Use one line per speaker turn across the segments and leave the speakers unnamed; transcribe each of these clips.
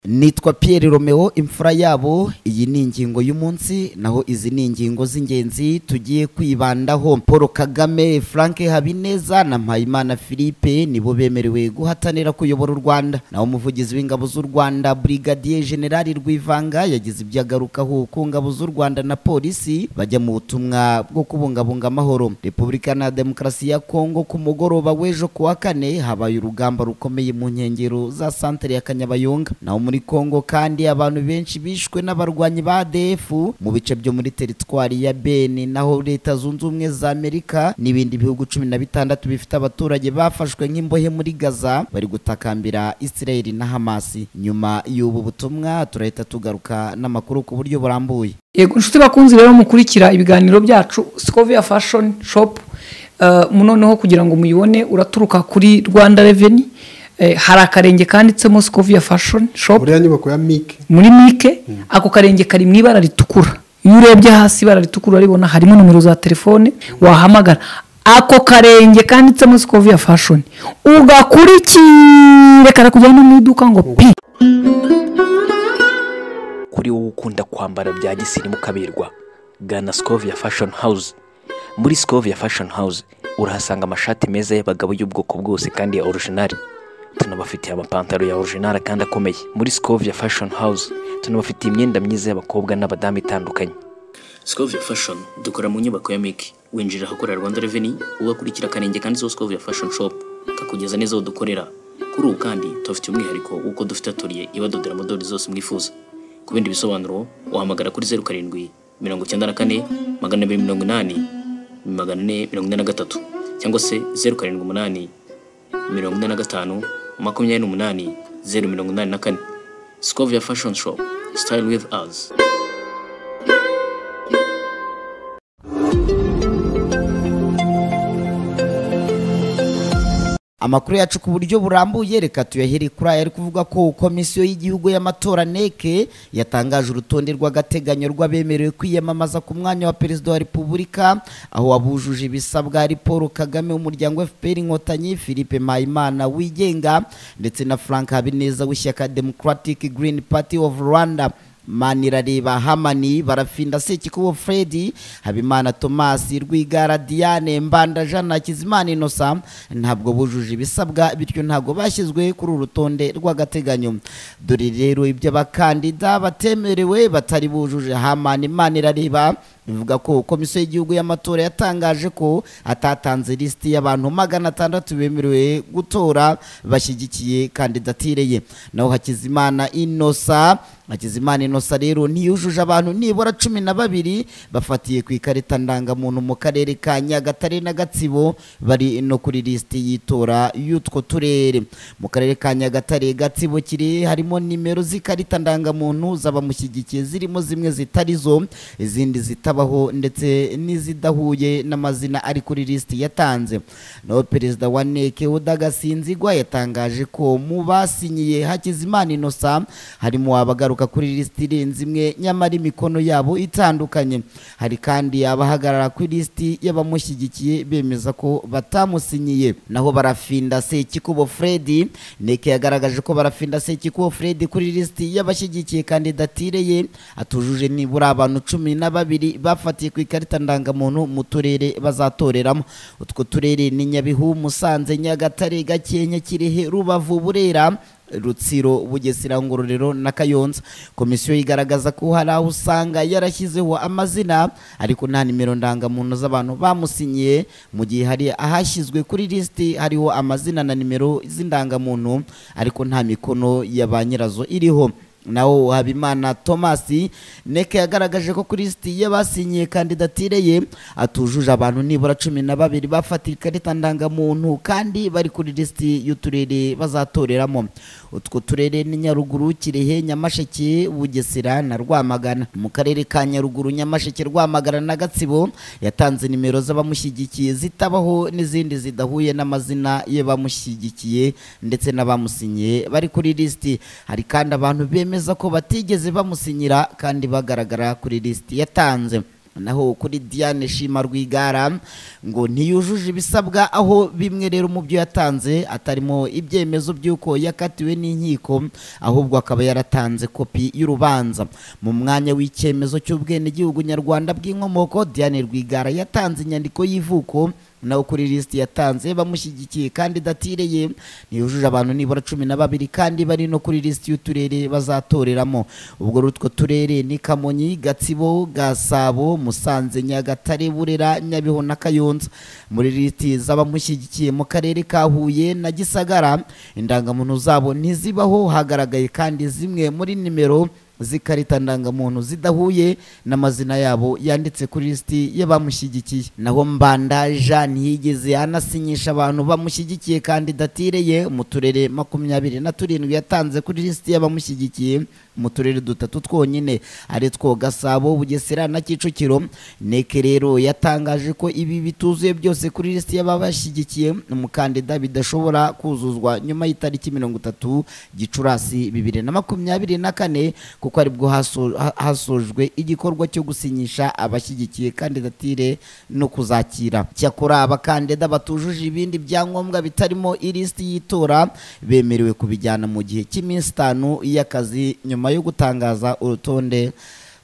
Nitwa Pierre Romeo imfura yabo. Iyi ni ingingo y'umunsi, naho izi ni ingingo z'ingenzi tugiye kwibandaho. Paul Kagame, Frank Habineza na Mpayimana Philippe nibo bemerewe guhatanira kuyobora u Rwanda. Naho umuvugizi w'ingabo z'u Rwanda Brigadier General Rwivanga yagize ibyo agarukaho ku ngabo z'u Rwanda na polisi bajya mu butumwa bwo kubungabunga amahoro. Repubulika na Demokarasi ya Kongo ku mugoroba w'ejo kuwa kane habaye urugamba rukomeye mu nkengero za santere ya Kanyabayonga. Naho muri Kongo kandi abantu benshi bishwe n'abarwanyi ba ADF mu bice byo muri teritwari ya Beni. Naho Leta Zunze Ubumwe za Amerika n'ibindi bihugu 16 bifite abaturage bafashwe nk'imbohe muri Gaza bari gutakambira Israel na Hamas. Nyuma y'ubu butumwa turahita tugaruka n'amakuru ku buryo burambuye.
Yego nshuti bakunzi rero mukurikira ibiganiro byacu Scovia Fashion Shop, noneho kugira ngo muyibone uraturuka kuri Rwanda Revenue, hari akarenge kanditsemo Scovia Fashion Shop
muri nyubako ya Mike,
muri Mike. Ako karenge kari mu ibara ritukura, iyo urebye hasi ibara ritukura uraribona, harimo nomero za telefone wahamagara. Ako karenge kanditsemo Scovia Fashion ugakurikire karakujyana mu iduka ngo pi.
Kuri wowe ukunda kwambara bya gisirimu kaberwa, gana Scovia Fashion House. Muri Scovia Fashion House urahasanga amashati meza y'abagabo y'ubwoko bwose kandi ya original. Tunabafitiye amapantaro ya original kandi akomeye. Muri Scovia Fashion House tunabafitiye imyenda myiza y'abakobwa n'abadamu itandukanye.
Scovia Fashion dukora mu nyubako ya Mike, winjira ahakorera Rwanda Revenue ugakurikira akarenge kanditseho Scovia Fashion Shop kakugeza neza aho dukorera. Kuri ubu kandi tubafitiye umwihariko w'uko dufite atelier ibadodera modeli zose mwifuza. Ku bindi bisobanuro wahamagara kuri 07 94 280 443 cyangwa se 078 45 28 084. Scovia Fashion Shop, style with us.
Amakuru yacu ku buryo burambuye reka tuyahere kuri aya ari kuvuga ko Komisiyo y'Igihugu y'Amatora NEC yatangaje urutonde rw'agateganyo rw'abemerewe kwiyamamaza ku mwanya wa Perezida wa Repubulika, aho abujuje ibisabwa ari Paul Kagame w'umuryango FPR Inkotanyi, Philippe Mpayimana wigenga ndetse na Frank Habineza w'ishyaka Democratic Green Party of Rwanda. Manirareba Hamani, Barafinda Sekikubo Freddy, Habimana Thomas, Rwigara Diane, Mbanda Jean na Hakizimana Innocent ntabwo bujuje ibisabwa, bityo ntabwo bashyizwe kuri urutonde rw'agateganyo. Dore rero ibyo abakandida batemerewe batari bujuje. Hamani Manirareba bivuga ko Komisiyo y'Igihugu y'Amatora yatangaje ko atatanze lisiti y'abantu 600 bemerewe gutora bashyigikiye kandidatire ye. Naho Hakizimana Innocent rero ntiyujuje abantu nibura 12 bafatiye ku ikarita ndangamuntu mu karere ka Nyagatare na Gatsibo bari no kuri lisiti y'itora y'utwo turere. Mu karere ka Nyagatare, Gatsibo, Kirehe harimo nimero z'ikarita ndangamuntu z'abamushyigikiye zirimo zimwe zitarizo, izindi zitabaho ndetse n'izidahuye n'amazina ari kuri lisiti yatanze. Naho Perezida wa NEC Udagasinzigwa yatangaje ko mu basinyiye Hakizimana Innocent harimo abagaruka kuri lisiti irenze imwe nyamara imikono yabo itandukanye. Hari kandi abahagarara kuri lisiti y'abamushyigikiye bemeza ko batamusinyiye. Naho Barafinda Sekikubo Freddy, NEC yagaragaje ko Barafinda Sekikubo Freddy kuri lisiti y'abashyigikiye kandidatire ye atujuje nibura abantu 12 bafatiye ku ikarita ndangamuntu mu turere bazatoreramo. Utwo turere ni Nyabihu, Musanze, Nyagatare, Gakenke, Kirehe, Rubavu, Burera, Rutsiro, Bugesera, Ngororero na Kayonza. Komisiyo igaragaza ko hari aho usanga yarashyizeho amazina ariko nta nimero ndangamuntu z'abantu bamusinyiye, mu gihe hari ahashyizwe kuri lisiti hariho amazina na nimero z'indangamuntu ariko nta mikono ya ba nyirazo iriho. Naho Habimana Thomas, NEC yagaragaje ko kuri lisiti y'abasinyiye kandidatire ye atujuje abantu nibura 12 bafatiye ikarita ndangamuntu kandi bari kuri lisiti y'uturere bazatoreramo. Utwo turere ni Nyaruguru, Kirehe, Nyamasheke, Bugesera na Rwamagana. Mu karere ka Nyaruguru, Nyamasheke, Rwamagana na Gatsibo yatanze nimero z'abamushyigikiye zitabaho n'izindi zidahuye n'amazina y'abamushyigikiye ndetse n'abamusinyiye bari kuri lisiti. Hari kandi abantu bemeza ko batigeze bamusinyira kandi bagaragara kuri lisiti yatanze. Naho kuri Diane Shima Rwigara ngo ntiyujuje ibisabwa, aho bimwe rero mu byo yatanze atarimo ibyemezo by'uko yakatiwe n'inkiko, ahubwo akaba yaratanze kopi y'urubanza. Mu mwanya w'icyemezo cy'ubwenegihugu nyarwanda bw'inkomoko, Diane Rwigara yatanze inyandiko y'ivuko. Naho kuri lisiti yatanze bamushyigikiye kandidatire ye ntiyujuje abantu nibura 12 kandi bari no kuri lisiti y'uturere bazatoreramo. Ubwo utwo turere ni Kamonyi, Gatsibo, Gasabo, Musanze, Nyagatare, Burera, Nyabihu na Kayonza. Muri lisiti z'abamushyigikiye mu karere ka Huye na Gisagara indangamuntu zabo ntizibaho, hagaragaye kandi zimwe muri nimero z'ikarita ndangamuntu zidahuye n'amazina yabo yanditse kuri lisiti y'abamushyigikiye. Naho Mbanda Jean ntiyigeze anasinyisha abantu bamushyigikiye kandidatire ye mu turere 27 yatanze kuri lisiti y'abamushyigikiye mu turere 3 twonyine, ari two Gasabo, Bugesera na Kicukiro. NEC rero yatangaje ko ibi bituzuye byose kuri lisiti y'ababashyigikiye umukandida bidashobora kuzuzwa nyuma y'itariki 30 Gicurasi 2024, kuko aribwo hasojwe igikorwa cyo gusinyisha abashyigikiye kandidatire no kuzakira. Cyakora abakandida batujuje ibindi byangombwa bitarimo ilisiti y'itora bemerewe kubijyana mu gihe cy'iminsi 5 y'akazi nyuma yo gutangaza urutonde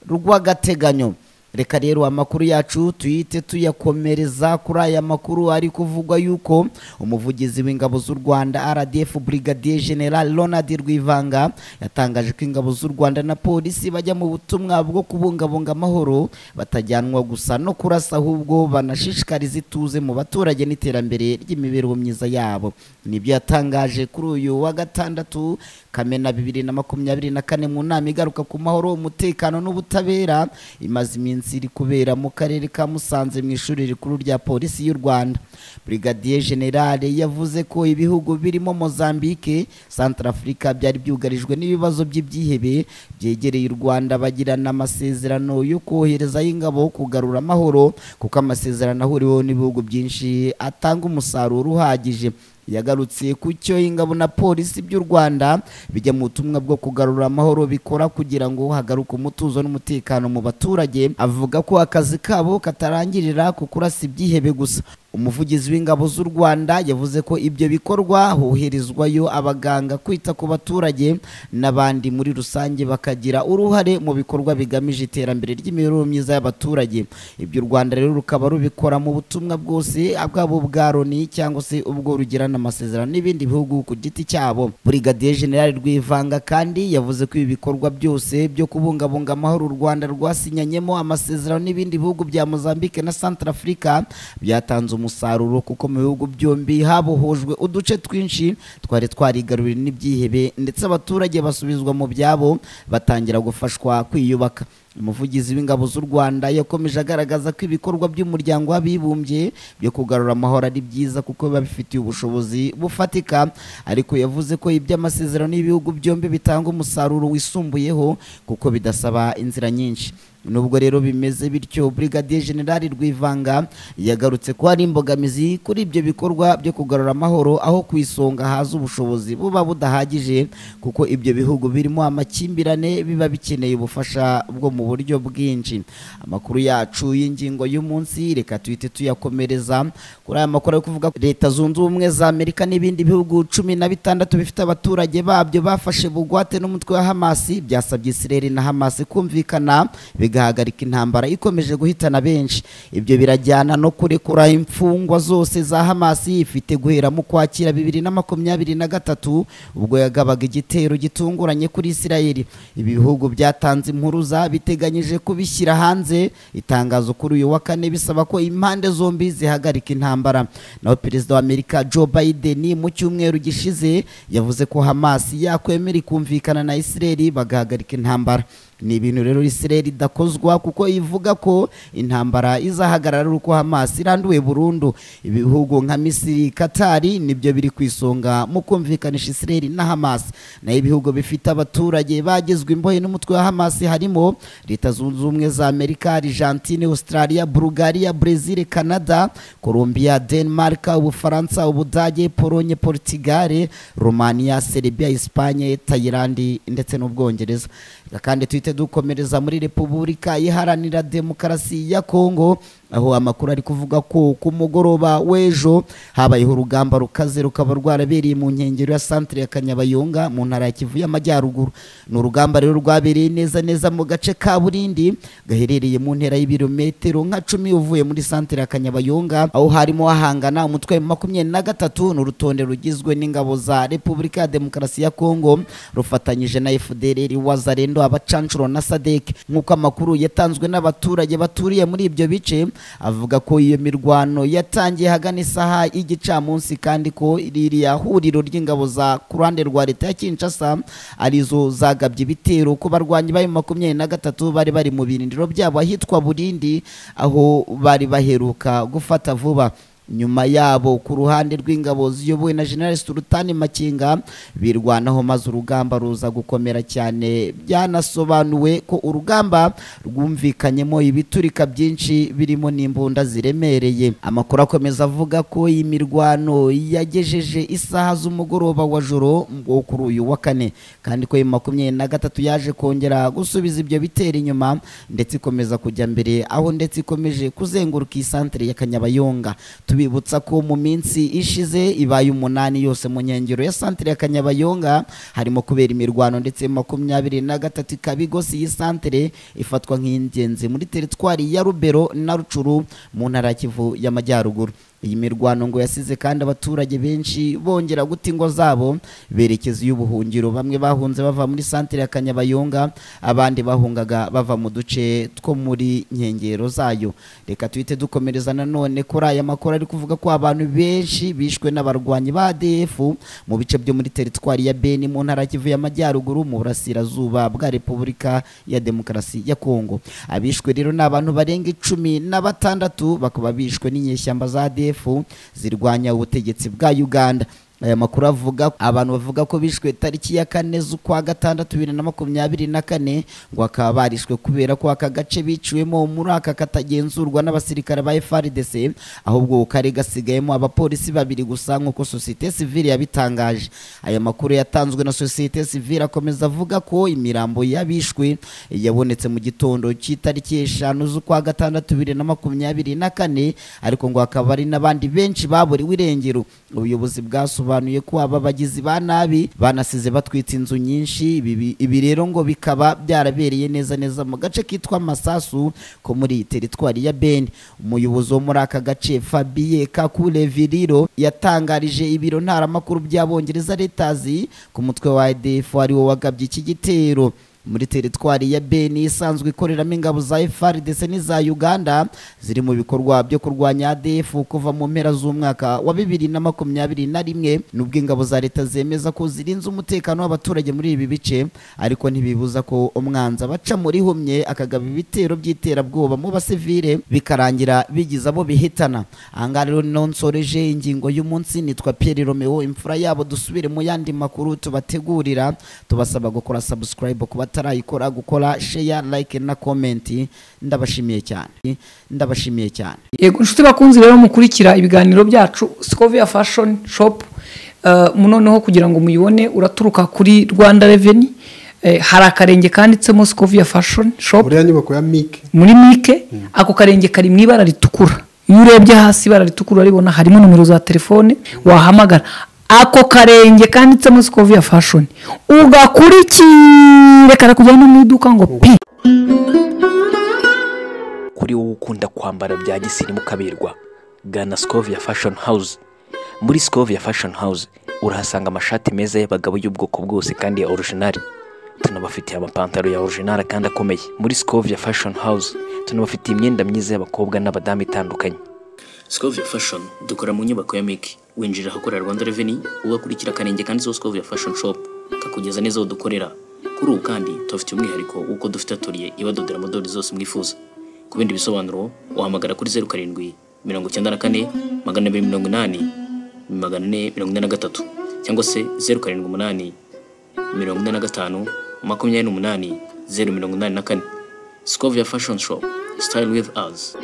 rw'agateganyo. Reka rero amakuru yacu tuyite tuyakomereza kuri aya makuru ari kuvugwa yuko umuvugizi w'ingabo z'u Rwanda RDF Brigadier General Ronald Rwivanga yatangaje ko ingabo z'u Rwanda na polisi bajya mu butumwa bwo kubungabunga amahoro batajyanwa gusa no kurasa, ahubwo banashishikariza ituze mu baturage n'iterambere ry'imibereho myiza yabo. Nibyo yatangaje kuri uyu wa gatandatu Kamena 2024 mu nama igaruka ku mahoro, umutekano n'ubutabera imaze iminsi iri kubera mu karere ka Musanze mu ishuri rikuru rya polisi y'u Rwanda. Brigadier General yavuze ko ibihugu birimo Mozambique, Centrafrica byari byugarijwe n'ibibazo by'ibyihebe byegereye u Rwanda bagirana amasezerano yo kohereza ingabo kugarura amahoro, kuko amasezerano ahuriweho n'ibihugu byinshi atanga umusaruro uhagije. Yagarutse ku cyo ingabo na polisi by'u Rwanda bijya mu butumwa bwo kugarura amahoro bikora kugira ngo hagaruke umutuzo n'umutekano mu baturage, avuga ko akazi kabo katarangirira ku kurasa ibyihebe gusa. Umuvugizi w'ingabo z'u Rwanda yavuze ko ibyo bikorwa hoherezwayo abaganga kwita ku baturage n'abandi muri rusange bakagira uruhare mu bikorwa bigamije iterambere ry'imibereho myiza y'abaturage. Ibyo u Rwanda rero rukaba rubikora mu butumwa bwose bwabo bwa Loni cyangwa se ubwo rugirana amasezerano n'ibindi bihugu ku giti cyabo. Brigadier General Rwivanga kandi yavuze ko ibi bikorwa byose byo kubungabunga amahoro u Rwanda rwasinyanyemo amasezerano n'ibindi bihugu bya Mozambique na Centrafrica byatanze umusaruro, kuko mu bihugu byombi habohojwe uduce twinshi twari twarigaruriwe n'ibyihebe, ndetse abaturage basubizwa mu byabo batangira gufashwa kwiyubaka. Umuvugizi w'ingabo z'u Rwanda yakomeje agaragaza ko ibikorwa by'umuryango w'abibumbye byo kugarura amahoro ari byiza kuko biba bifitiye ubushobozi bufatika, ariko yavuze ko iby'amasezerano y'ibihugu byombi bitanga umusaruro wisumbuyeho kuko bidasaba inzira nyinshi. Nubwo rero bimeze bityo, Brigadier General Rwivanga yagarutse ko hari imbogamizi kuri ibyo bikorwa byo kugarura amahoro, aho ku isonga haza ubushobozi buba budahagije, kuko ibyo bihugu birimo amakimbirane biba bikeneye ubufasha bwo mu buryo bwinshi. Amakuru yacu y'ingingo y'umunsi reka tuhite tuyakomereza kuri aya makuru yo kuvuga Leta Zunze Ubumwe za Amerika n'ibindi bihugu 16 bifite abaturage babyo bafashe bugwate n'umutwe wa Hamas byasabye Israel na Hamas kumvikana bigahagarika intambara ikomeje guhitana benshi. Ibyo birajyana no kurekura imfungwa zose za Hamas ifite guhera mu kwakira 2023 ubwo yagabaga igitero gitunguranye kuri Israel. Ibi bihugu byatanze impuruza biteganyije kubishyira hanze itangazo kuri uyu wa kane bisaba ko impande zombi zihagarika intambara. Naho Perezida wa Amerika Joe Biden mu cyumweru gishize yavuze ko Hamas yakwemera ikumvikana na Israel bagahagarika intambara. Ni ibintu rero Israel idakozwa kuko ivuga ko intambara izahagarara uko Hamas iranduwe burundu. Ibihugu nka Misiri, Qatar nibyo biri ku isonga mu kumvikanisha Israel na Hamas. Na ibihugu bifite abaturage bagizwe imbohe n'umutwe wa Hamas harimo Leta Zunze Ubumwe za Amerika, Argentine, Australia, Bulgaria, Brazil, Canada, Colombia, Denmark, Ubufaransa, Ubudage, Pologne, Portugal, Romania, Serbia, Espagne, Thailand ndetse n'Ubwongereza. Kandi tuhite tuhite dukomereza muri Repubulika Iharanira Demokarasi ya Kongo, aho amakuru ari kuvuga ko ku mugoroba w'ejo habayeho urugamba rukaze rukaba rwarabereye mu nkengero ya centre ya Kanyabayonga mu ntara ya Kivu y'Amajyaruguru. Ni urugamba rero rwabereye neza neza mu gace ka Burindi gaherereye mu ntera y'ibirometero nka 10 uvuye muri centre ya Kanyabayonga, aho harimo hahangana umutwe wa 23 n'urutonde rugizwe n'ingabo za Repubulika ya Demokarasi ya Kongo rufatanyije na FDLR, Wazalendo, abacancuro na SADC. Nk'uko amakuru yatanzwe n'abaturage baturiye muri ibyo bice avuga ko iyo mirwano yatangiye hagana isaha y'igicamunsi, kandi ko ririya huriro ry'ingabo za ku ruhande rwa leta ya Kinshasa arizo zagabye ibitero ku barwanyi ba 23 bari bari mu birindiro byabo ahitwa Burindi, aho bari baheruka gufata vuba. Nyuma yabo ku ruhande rw'ingabo ziyobowe na General Sultani Makenga birwanaho, maze urugamba ruza gukomera cyane. Byanasobanuwe ko urugamba rwumvikanyemo ibiturika byinshi birimo n'imbunda ziremereye. Amakuru akomeza avuga ko iyi mirwano yagejeje isaha z'umugoroba wa joro wo kuri uyu wa kane, kandi ko 23 yaje kongera gusubiza ibyo bitero inyuma ndetse ikomeza kujya mbere, aho ndetse ikomeje kuzenguruka iyi centre ya Kanyabayonga. Tubibutsa ko mu minsi ishize ibaye 8 yose mu nkengero ya centre ya Kanyabayonga harimo kubera imirwano, ndetse 23 ikabigosi iyi centre ifatwa nk'ingenzi muri teritwari ya Rubero na Rucuru mu ntara ya Kivu y'Amajyaruguru. Iyi mirwano ngo yasize kandi abaturage benshi bongera guta ingo zabo berekeza y'ubuhungiro. Bamwe bahunze bava muri centre ya Kanyabayonga, abandi bahungaga bava mu duce two muri nkengero zayo. Reka tuhite dukomereza nanone kuri aya makuru ari kuvuga ko abantu benshi bishwe n'abarwanyi ba ADF mu bice byo muri teritwari ya Beni mu ntara ya Kivu y'Amajyaruguru mu burasirazuba bwa Repubulika ya Demokarasi ya Kongo. Abishwe rero ni abantu barenga 16 bakaba bishwe n'inyeshyamba za ADF zirwanya ubutegetsi bwa Uganda. Aya makuru avuga abantu bavuga ko bishwe tariki ya 4 z'ukwa gatandatu 2024, ngo akaba barishwe kubera ko aka gace biciwemo muri aka katagenzurwa n'abasirikare ba FARDC, ahubwo kari gasigayemo abapolisi babiri gusa nk'uko société civile yabitangaje. Aya makuru yatanzwe na société civile akomeza avuga ko imirambo yabishwe yabonetse mu gitondo cy'itariki 5 z'ukwa gatandatu 2024, ariko ngo akaba ari n'abandi benshi baburiwe irengero. Ubuyobozi bwasobanuye ko aba bagizi ba nabi banasize batwitse inzu nyinshi. Ibi rero ngo bikaba byarabereye neza neza mu gace kitwa Masasu ko muri teritwari ya Beni. Umuyobozi wo muri aka gace Fabie Kakule Viriro yatangarije ibiro ntaramakuru by'Abongereza Reuters ku mutwe wa ADF ari wo wagabye iki gitero muri teritwari ya Beni isanzwe ikoreramo ingabo za FARDC n'iza Uganda ziri mu bikorwa byo kurwanya ADF kuva mu mpera z'umwaka wa 2021. Nubwo ingabo za leta zemeza ko zirinze umutekano w'abaturage muri ibi bice, ariko ntibibuza ko umwanza baca muri humye akagaba ibitero by'iterabwoba mu basivile bikarangira bigize abo bihitana. Ahangaha rero nonsoreje ingingo y'umunsi. Nitwa Pierre Romeo imfura yabo. Dusubire mu yandi makuru tubategurira, tubasaba gukora subscribe kuba batarayikora, gukora share, like na comment. Ndabashimiye cyane, ndabashimiye cyane.
Yego nshuti bakunzi rero mukurikira ibiganiro byacu Scovia Fashion Shop, noneho kugira ngo muyibone uraturuka kuri Rwanda Revenue, hari akarenge kanditsemo Scovia Fashion Shop
muri nyubako ya Mike,
muri Mike. Ako karenge kari mu ibara ritukura, iyo urebye hasi ibara ritukura uraribona, harimo nomero za telefone wahamagara. Ako karenge kanditsemo Scovia Fashion ugakurikire karakujyana mu iduka ngo pi.
Kuri wowe ukunda kwambara bya gisirimu kaberwa, gana Scovia Fashion House. Muri Scovia Fashion House urahasanga amashati meza y'abagabo y'ubwoko bwose kandi ya original. Tunabafitiye amapantaro ya original kandi akomeye. Muri Scovia Fashion House tunabafitiye imyenda myiza y'abakobwa n'abadamu itandukanye.
Scovia Fashion dukora mu nyubako ya Miki, winjira ahakorera Rwanda Revenue ugakurikira akarenge kanditseho Scovia Fashion Shop kakugeza neza aho dukorera. Kuri ubu kandi tubafitiye umwihariko w'uko dufite atelier ibadodera modeli zose mwifuza. Ku bindi bisobanuro wahamagara kuri 07 94 280 443 cyangwa se 078 45 28 084. Scovia Fashion Shop, style with us.